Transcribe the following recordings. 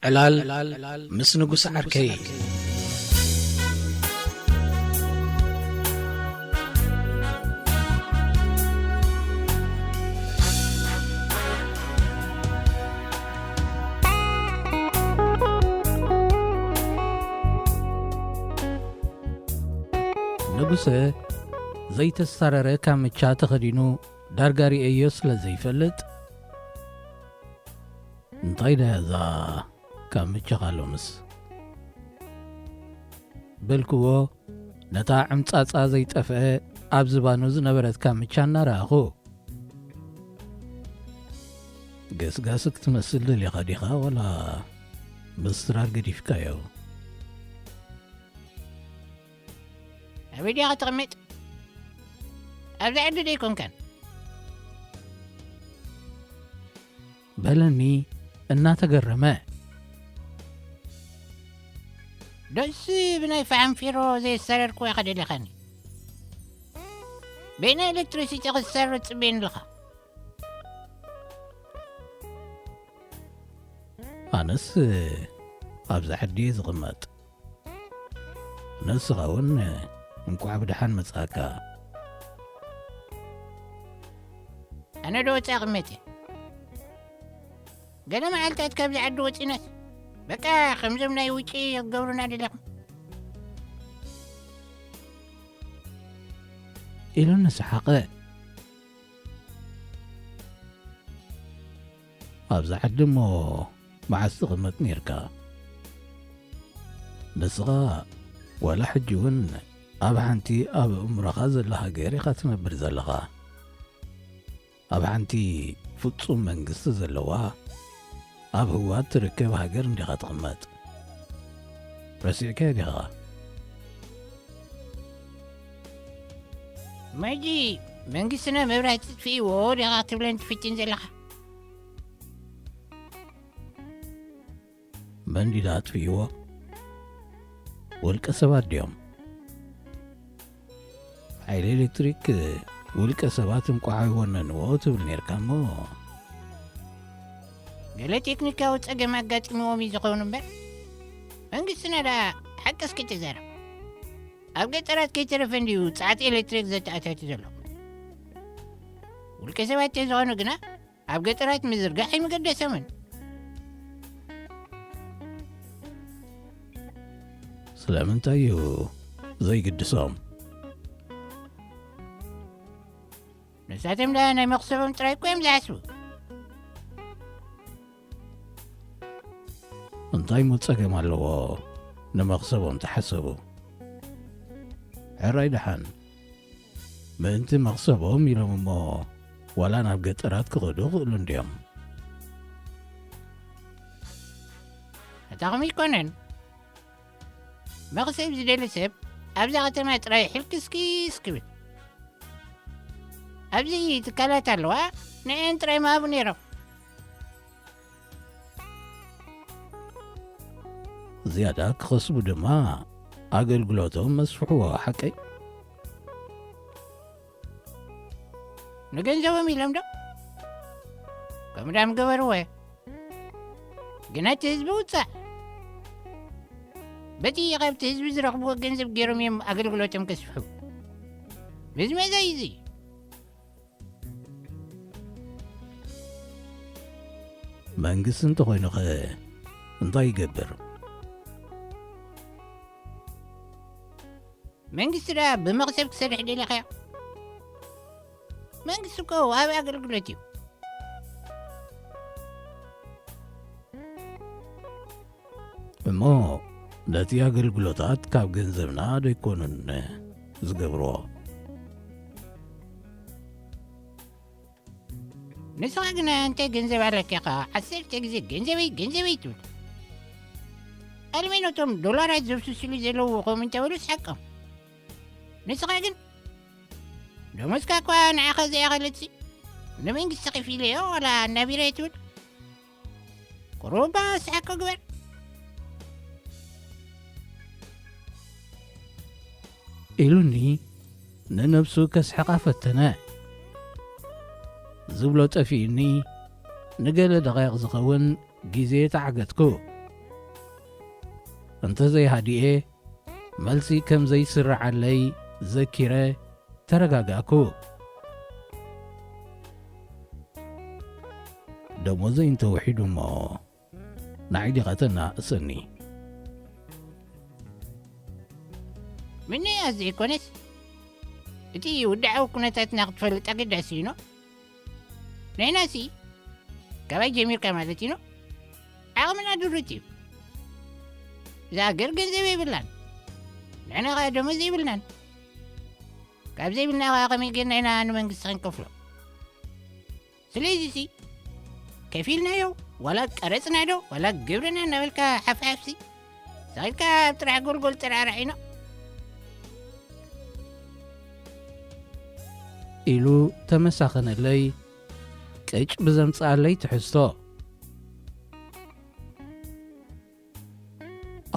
ዕላል ምስ ንጉስ ዓርከይ። ንጉሰ ዘይተሳረረ ካምቻ ተኸዲኑ ዳርጋ ርእየዮ ስለ ዘይፈልጥ፣ "እንታይ ደያ እዛ ካምቻኻ ሎምስ?" በልክዎ፣ ነታ ዕምጻጻ ዘይጠፍአ ኣብ ዝባኑ ዝነበረት ካምቻ እናረኣኹ። "ገስጋስ ክትመስል ደሊኻ ዲኻ ዋላ ምስራር ገዲፍካዮ?" "ኣበይ ዲኻ ትቕመጥ? ኣብዚ ዓዲ ዶ ኣይኮንካን?" በለኒ እናተገረመ። "ደስ ብናይ ፈሓም ፌሮ ዘየሳረርኩ ኢኻ ደሊኻኒ? በይና ኤሌክትሪሲቲ ክትሰርር ጽበየኒ ኣለኻ?" ኣነስ ኣብዚ ዓዲ እየ ዝቕመጥ። ንስኻ እውን እንቋዕ ብደሓን መጻእካ። ኣነ ዶ ወጻኢ ቅመጥ እየ? ገለ መዓልታት ካብዚ ዓዲ ወጺናስ፣ በቃ ከምዞም ናይ ውጪ ክገብሩና ደለኹም። ኢሉ ንሰሓቐ። ኣብዛ ዓዲ እሞ መዓስ ትቕመጥ ኔርካ? ንስኻ ዋላ ሕጂ እውን ኣብ ሓንቲ ኣብ እምሮኻ ዘላ ሃገር ኢኻ ትነብር ዘለኻ። ኣብ ሓንቲ ፍጹም መንግስቲ ዘለዋ ኣብ ህዋ እትርከብ ሃገር እንዲኻ ትቕመጥ። ረሲዕካዮ ዲኻ? መጂ መንግስትና መብራህቲ ትጥፍእዎ ዲኻ ክትብለን ትፍትን ዘለኻ? መን ድዩ ኣጥፊእዎ? ውልቀ ሰባት ድዮም? ሓይሊ ኤሌክትሪክ ውልቀ ሰባት እንቋዕ ኣይወነንዎ ትብል ኔርካ እሞ። ገለ ቴክኒካዊ ጸገም ኣጋጢምዎም እዩ ዝኸውን እምበር፣ መንግስትና ደኣ ሓቂ እስኪ ተዛረብ። ኣብ ገጠራት ከይተረፈ እንድዩ ጸዓት ኤሌክትሪክ ዘተኣታቲ ዘሎ። ውልቀ ሰባት ተዝኾኑ ግና፣ ኣብ ገጠራት ምዝርጋሕ ኣይምገደሶምን። ስለምንታይ እዩ ዘይግድሶም? ንሳቶም ደኣ ናይ መኽሰቦም ጥራይ እኮ እዮም ዝሓስቡ። እንታይ እሞ ጸገም ኣለዎ ንመኽሰቦም ተሓሰቡ? ሕራይ ደሓን፣ ምእንቲ መኽሰቦም ኢሎም እሞ ዋላ ናብ ገጠራት ክኸዱ ይኽእሉ እንድዮም። ኣታኹም ኣይኮነን። መኽሰብ ዝደሊ ሰብ ኣብዛ ከተማ ጥራይ ሕልክስኪስ ክብል። ኣብዚ ትካላት ኣለዋ፣ ንዐን ጥራይ ምሃቡ ነይሮም። ዝያዳ ክኸስቡ ድማ ኣገልግሎቶም መስፍሕዎ፣ ሓቀይ? ንገንዘቦም ኢሎም ዶ? ከምኡ ዳም ገበርዎ። ግና እቲ ህዝቢ ውጻእ። በቲ ካብቲ ህዝቢ ዝረኽብዎ ገንዘብ ገይሮም እዮም ኣገልግሎቶም ከስፍሑ። ብዝመዛ እዩ እዚ። መንግስቲ እንተኾይኑኸ እንታይ ይገብር? መንግስቲ ደኣ ብመኽሰብ ክሰርሕ ደሊኻዮ? መንግስቲ እኮ ወሃቢ ኣገልግሎት እዩ። እሞ ነቲ ኣገልግሎታት ካብ ገንዘብና ዶ ኣይኮኑን ዝገብርዎ? ንስኻ ግና እንታይ ገንዘብ ኣለካ ኢኻ ዓሰርተ ግዜ ገንዘበይ፣ ገንዘበይ ትብል? ኣልሜን ነቶም ዶላራት ዘፍስሱሉ ዘለዉ ከምኡ እንተበሉ ስሓቆም። ንስኻ ግን ደሞዝካ እኳ ንዓኻ ዘይኣኸለትሲ ንመንግስቲ ከፊለዮ ዋላ እናቢረ ትብል? ቁሩባ ስሓቅ ግበር። ኢሉኒ ንነብሱ ከስሕቓ ፈተነ። ዝብሎ ጠፊኡኒ፣ ንገለ ደቓይቕ ዝኸውን ግዜ ተዓገትኩ። እንተ ዘይሃዲኤ፣ መልሲ ከም ዘይስርዓለይ ዘኪረ ተረጋጋእኩ። ደሞዘይ እንተውሒዱ እሞ ንዓይ ዲኻ ተናእሰኒ? ምንያዝ ዘይኮነስ፣ እቲ ውድዓዊ ኩነታትና ክትፈልጥ ኣገዳሲ እዩ፣ ኖ? ንሕናሲ፣ ካባይ ጀሚርካ ማለት እዩ፣ ኖ? ዓቕምና ድሩት እዩ። እዛ ሃገር ገንዘብ የብላን። ንሕና ኸኣ ደሞዝ የብልናን። ካብ ዘይብልና ኸኣ ከመይ ጌርና ኢና ንመንግስቲ ክንከፍሎ? ስለዚሲ፣ ከፊልናዮ፣ ዋላ ቀረጽና ዶ፣ ዋላ ግብርና እናበልካ ሓፍሓፍሲ፣ ስቕ ኢልካ ኣብ ጥራሕ ጎልጎል ጠራዕራዕ ኢና። ኢሉ ተመሳኸነለይ፣ ቅጭ ብዘምጽኣለይ ትሕዝቶ።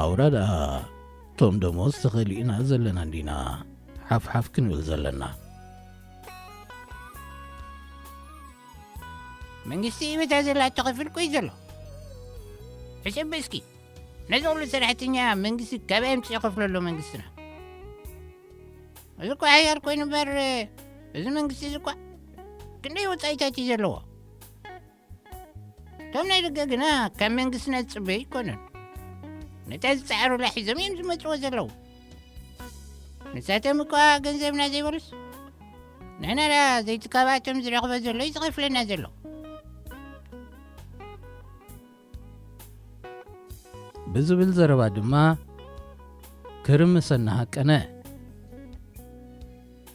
ኣውራ ደኣ፣ ቶም ደሞዝ ተኸሊእና ዘለና እንዲና ሓፍሓፍ ክንብል ዘለና። መንግስቲ በታ ዘላቶ ክፍል ኮይ ዘሎ። ሕሰብ እስኪ፣ ነዚ ኩሉ ሰራሕተኛ መንግስቲ ካበይ ኣምጺኡ ከፍሎ ኣሎ መንግስትና? እዚ እኮ ሓያል ኮይኑ እምበር፣ እዚ መንግስቲ እዚ እኳ ክንደይ ወጻኢታት እዩ ዘለዎ። እቶም ናይ ደገ ግና ካብ መንግስትና ዝጽበዩ ኣይኮኑን። ነታ ዝጸዓሩላ ሒዞም እዮም ዝመጽዎ ዘለዉ። ንሳቶም እኳ ገንዘብና ዘይበሉስ፣ ንሕና ደኣ ዘይቲ ካብኣቶም ዝረኽቦ ዘሎ እዩ ዝኸፍለና ዘሎ። ብዝብል ዘረባ ድማ ክርምሰና ሃቀነ።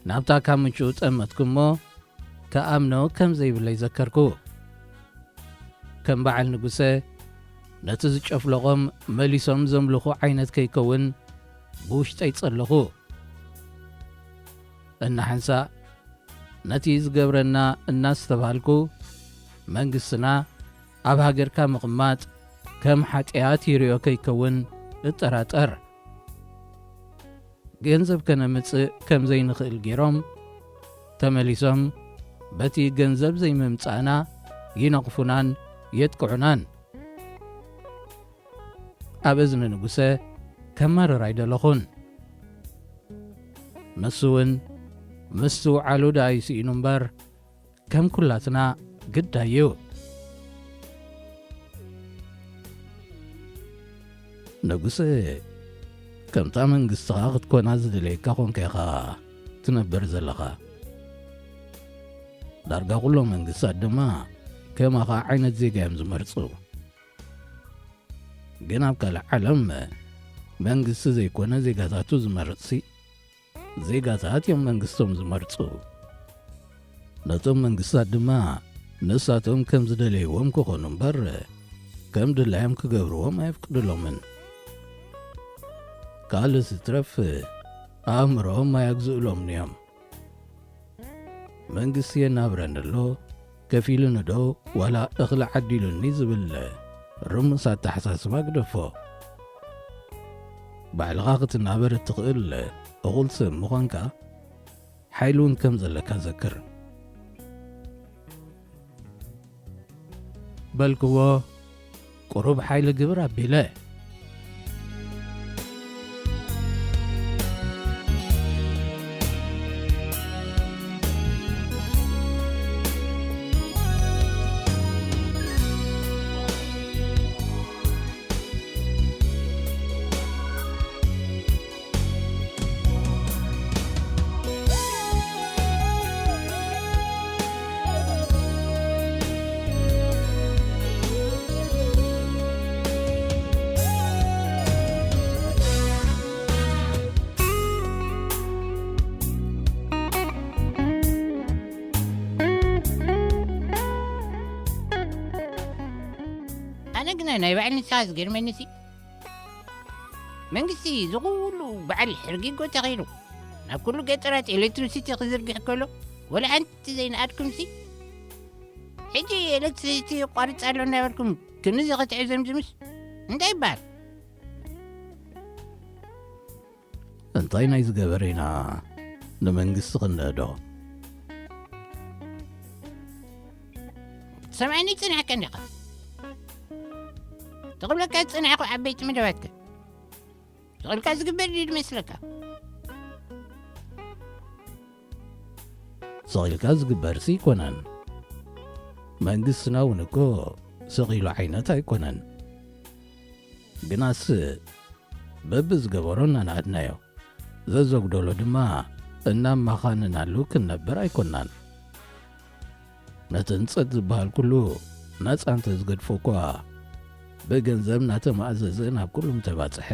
ናብታ ካብ ምንጭኡ ጠመትኩ እሞ፣ ክኣምኖ ከም ዘይብለይ ዘከርኩ። ከም በዓል ንጉሰ፣ ነቲ ዝጨፍለቖም መሊሶም ዘምልኹ ዓይነት ከይከውን ብውሽጠይ ጸለኹ። እናሓንሳእ ነቲ ዝገብረና እናስተብሃልኩ፣ መንግስትና ኣብ ሃገርካ ምቕማጥ ከም ሓጢኣት ይርእዮ ከይከውን እጠራጠር። ገንዘብ ከነምጽእ ከም ዘይንኽእል ገይሮም፣ ተመሊሶም በቲ ገንዘብ ዘይምምጻእና ይነቕፉናን የጥቅዑናን። ኣብ እዝኒ ንጉሰ ከማርር ኣይደለኹን። ንሱ እውን ምስትውዓሉ ደኣ ይስኢኑ እምበር፣ ከም ኩላትና ግዳይ እዩ። ንጉሰ፣ ከምታ መንግስትኻ ክትኮና ዝደለየካ ኾንካ ኢኻ ትነብር ዘለኻ። ዳርጋ ኩሎም መንግስታት ድማ ከማኻ ዓይነት ዜጋ እዮም ዝመርጹ። ግን ኣብ ካልእ ዓለም መንግስቲ ዘይኮነ ዜጋታቱ ዝመርጽሲ፣ ዜጋታት እዮም መንግስቶም ዝመርጹ። ነቶም መንግስታት ድማ ንሳቶም ከም ዝደለይዎም ክኾኑ እምበር፣ ከም ድላዮም ክገብርዎም ኣየፍቅድሎምን። ካልእ ዝትረፍ ኣእምሮኦም ኣየግዝእሎምን እዮም። መንግስቲ የናብረኒ ኣሎ፣ ከፊሉኒ ዶ ዋላ እኽሊ ዓዲሉኒ ዝብል ርሙስ ኣተሓሳስባ ግደፎ። ባዕልኻ ክትናበር እትኽእል እኹል ሰብ ምዃንካ፣ ሓይሊ እውን ከም ዘለካ ዘክር። በልክዎ፣ ቁሩብ ሓይሊ ግብር ኣቢለ። ኣነ ግና ናይ ባዕል ንስኻ ዝገርመኒ ሲ፣ መንግስቲ ዝኹሉ በዓል ሕርጊጎ ተኺሉ ናብ ኩሉ ገጠራት ኤሌክትሪሲቲ ክዝርግሕ ከሎ፣ ወላ ሓንቲ ዘይነኣድኩም ሲ፣ ሕጂ ኤሌክትሪሲቲ ይቋርጽ ኣሎ እናበልኩም ክንዚ ክትዕዘምዝምስ እንታይ ይበሃል? እንታይ ናይ ዝገበር ኢና ንመንግስቲ ክንእዶ? ሰምዓኒ ጽናሕካ እንዲኻ። ተኽብለካ ዝጽናሕኩ ዓበይቲ መደባትካ። ስቕ ኢልካ ዝግበር ድዩ ዝመስለካ? ስቕ ኢልካ ዝግበርሲ ኣይኮነን። መንግስትና እውን እኮ ስቕ ኢሉ ዓይነት ኣይኮነን። ግናስ በብዝገበሮ እናነኣድናዮ፣ ዘዘጉደሎ ድማ እናማኻንናሉ ክንነብር ኣይኮንናን። ነቲ ህንጸት ዝበሃል ኩሉ ናጻ እንተ ዝገድፎ እኳ፣ ብገንዘብ እናተማእዘዘ ናብ ኩሉ ምተባጽሐ።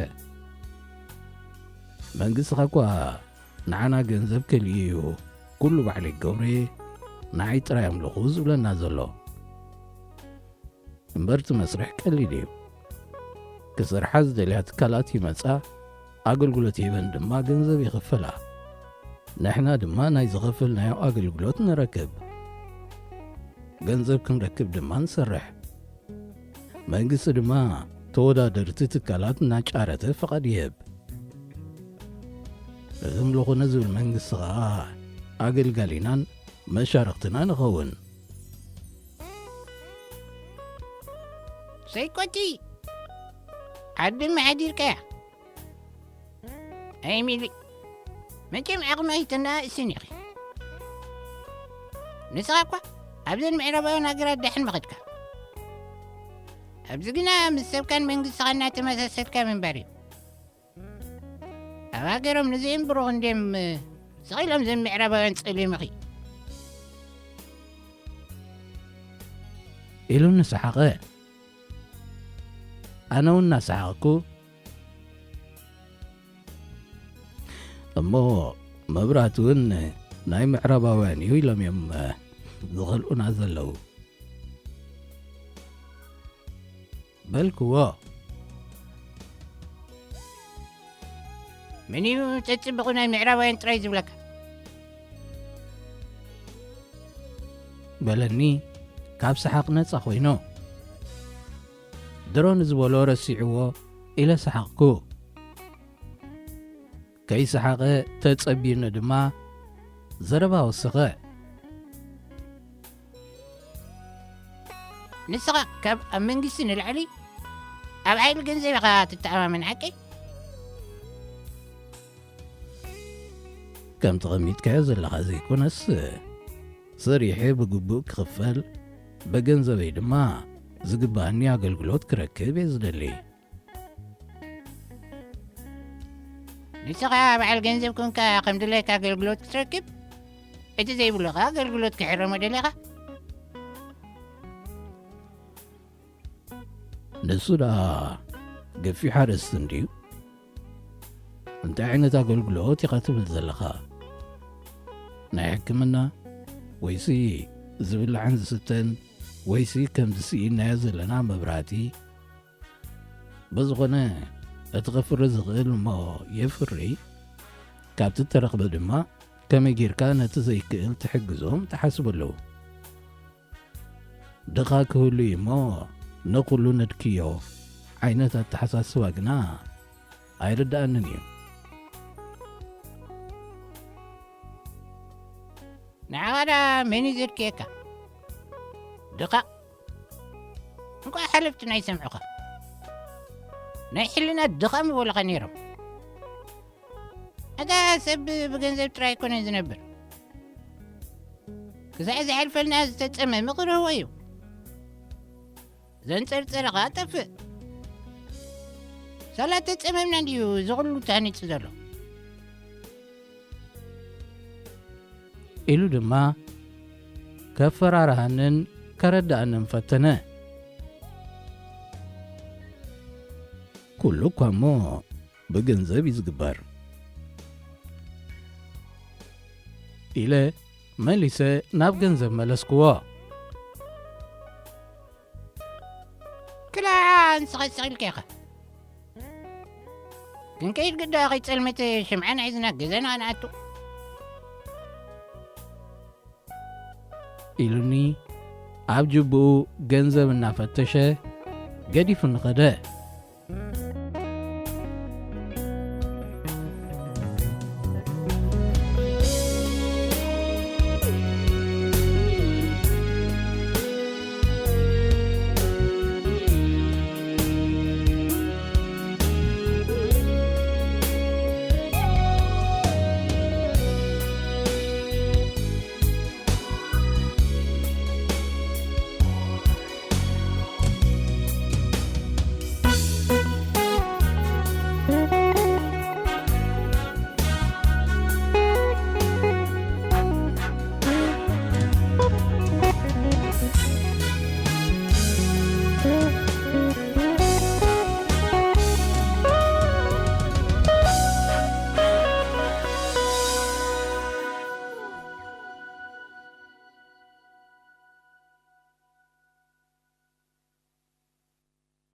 መንግስትኻ እኳ ንዓና ገንዘብ ከልእዩ እዩ፣ ኩሉ ባዕሉ ይገብሮ እየ፣ ንዓይ ጥራይ ኣምልኹ ዝብለና ዘሎ። እምበር እቲ መስርሕ ቀሊል እዩ። ክሰርሓ ዝደልያ ትካላት ይመጻ፣ ኣገልግሎት ይህበን ድማ ገንዘብ ይኽፈላ። ንሕና ድማ ናይ ዝኸፈልናዮ ኣገልግሎት ንረክብ። ገንዘብ ክንረክብ ድማ ንሰርሕ። መንግስቲ ድማ ተወዳደርቲ ትካላት እናጫረተ ፍቓድ ይህብ። እዞም ለኾነ ዝብል መንግስቲ ኸኣ ኣገልጋሊናን መሻርኽትናን ይኸውን። ሰይኮቲ፣ ዓዲ መሓዲርካያ? ኣይ ሚሊ፣ መቸም ዓቕሚ ኣይተናእስን ኢኺ። ንስኻ እኳ ኣብዘን ምዕራባውያን ሃገራት ደሓን ምኸድካ። ኣብዚ ግና ምስ ሰብካን መንግስትኻን እናተመሳሰልካ ምንባር እዩ። ኣብ ሃገሮም ንዘየንብሩ ክንድዮም ስቕ ኢሎም ዘን ምዕራባውያን ጸሊምኺ። ኢሉ እናሰሓቐ። ኣነ እውን እናሰሓቕኩ፣ እሞ መብራህቲ እውን ናይ ምዕራባውያን እዩ ኢሎም እዮም ዝኸልኡና ዘለዉ። በልክዎ። መን እዩ ጸጽብቑ ናይ ምዕራባውያን ጥራይ ዝብለካ? በለኒ ካብ ሰሓቕ ነጻ ኮይኑ። ድሮ ንዝበሎ ረሲዕዎ ኢለ ሰሓቕኩ። ከይሰሓቐ ተጸቢዩኒ ድማ ዘረባ ወሰኸ። ንስኻ ካብ ኣብ መንግስቲ ንላዕሊ ኣብ ሓይሊ ገንዘብ ኢኻ ትተኣማመን ሓቀይ? ከም ተቐሚጥካዮ ዘለኻ ዘይኮነስ፣ ሰሪሐ ብግቡእ ክኽፈል፣ ብገንዘበይ ድማ ዝግባኣኒ ኣገልግሎት ክረክብ እየ ዝደሊ። ንስኻ በዓል ገንዘብ ኮንካ ከም ድሌካ ኣገልግሎት ክትረክብ፣ እቲ ዘይብሉ ኸኣ ኣገልግሎት ክሕረሞ ደሊኻ? ንሱ ደኣ ገፊሕ ኣርእስቲ እንድዩ። እንታይ ዓይነት ኣገልግሎት ኢኻ ትብል ዘለኻ? ናይ ሕክምና? ወይሲ ዝብላዕን ዝስተን? ወይሲ ከምዚ ስኢናዮ ዘለና መብራህቲ? ብዝኾነ፣ እቲ ከፍሪ ዝኽእል እሞ የፍሪ፣ ካብቲ እተረኽበ ድማ ከመይ ጌርካ ነቲ ዘይክእል ትሕግዞም ትሓስበሉ። ድኻ ክህሉ እዩ እሞ ንኹሉ ነድክዮ ዓይነት ኣተሓሳስባ ግና ኣይርድኣንን እዩ። ንዓኻ ደኣ መን እዩ ዘድክየካ? ድኻ እንቋዕ ሓለፍትና ይሰምዑኻ። ናይ ሕልና ድኻ ምበሉኻ ነይሮም። ኣታ ሰብ ብገንዘብ ጥራይ ኣይኮነን ዝነብር። ክሳዕ ዝሓልፈልና ዝተጸመመ ክረህቦ እዩ። ዘንጸርጸረ ኸኣ ጠፍእ። ሳላ ተጸመምና እንድዩ እዚ ኹሉ ተሃኒጹ ዘሎ። ኢሉ ድማ ከፈራርሃንን ከረድኣንን ፈተነ። ኩሉ እኳ እሞ ብገንዘብ እዩ ዝግበር። ኢለ መሊሰ ናብ ገንዘብ መለስክዎ። ክላ ንስኻ ስቕ ኢልካ ኢኻ። ክንከይድ ግዳ ከይጸልመተ ሽምዓና ሒዝና ገዛና ንኣቱ። ኢሉኒ ኣብ ጅብኡ ገንዘብ እናፈተሸ ገዲፉኒ ኸደ።